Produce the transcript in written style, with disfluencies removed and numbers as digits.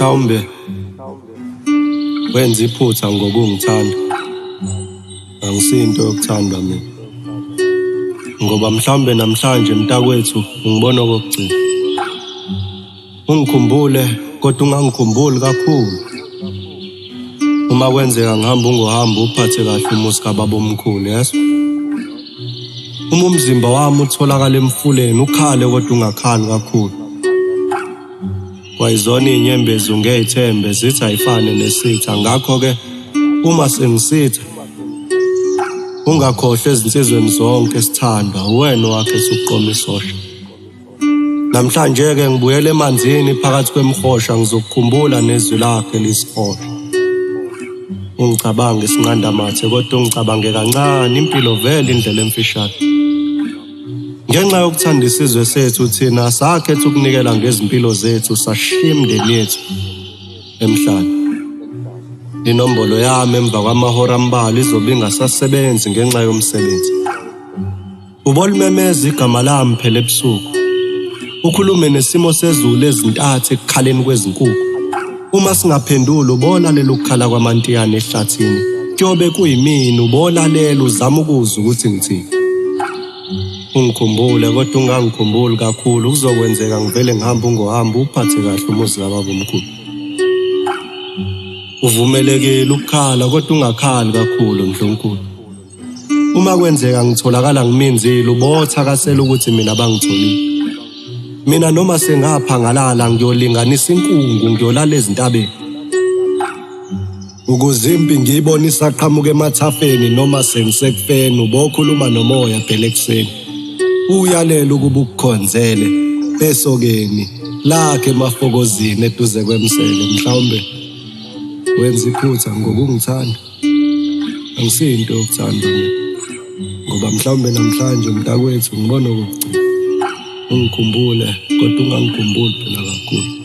Mhlawumbe wenza iphutha ngokungithanda. Angisinto yokuthandwa mina. Ngoba mhlawumbe namhlanje mntakwethu ungibona okokugcina. Ungikhumbule kodwa ungangikhumbuli kakhulu. Uma kwenzeka ngihamba ungohamba uphathe kahle umuzi kababa omkhulu, yes? Uma umzimba wami utholakala emfuleni ukhale kodwa ungakhali kakhulu. Kwayizona iy'nyembezi ungey'thembe zithi ayifane nesitha ngakho-ke uma sengisitha ungakhohlwa ezinsizweni zonke sithandwa uwena owakhetha ukuqoma isosha. Namhlanje-ke ngibuyela emanzini phakathi kwemihosha ngizokukhumbula nezwi lakhe lisihosha. Ungicabange isinqandamathe kodwa ungicabange kancane impilo vele indlela emfishane. Ngenxa yokuthanda isizwe sethu thina sakhetha ukunikela ngezimpilo zethu sashiya imindeni yethu emhlane. Inombolo yami emva kwamahora ambalwa izobe ingasasebenzi ngenxa yomsebenzi. Ubolimemeza igama lami phela ebusuku. Ukhulume nesimo sezulu ezintathu ekukhaleni kwezinkukhu. Uma singaphenduli ubolalela ukukhala kwamantiyane ehlathini. Kuyobe kuyimina ubolalela uzama ukuzwa ukuthi ngithini. Ungikhumbule kodwa ungangikhumbuli kakhulu kuzokwenzeka ngivele ngihambe ungohambe uphathe kahle umuzi kababa omkhulu. Uvumelekile ukukhala kodwa ungakhali kakhulu Ndlunkulu. Uma kwenzeka ngitholakala ngiminzile ubothakasela ukuthi mina bangitholile. Mina noma sengaphangalala ngiyolinganisa inkungu ngiyolala ezintabeni. Ukuze impi ngiyibone isaqhamuka emathafeni noma sengisekufeni ubokhuluma nomoya phela ekuseni. Uyalela ukuba ukukhonzele esokeni lakhe emafokozini eduze kwemsele mhlawumbe wenza iphutha ngokungithanda. Angisiyinto yokuthanda mina. Ngoba mhlawumbe namhlanje mntakwethu ngibona okokugcina. Ungikhumbule kodwa ungangikhumbuli phela kakhulu.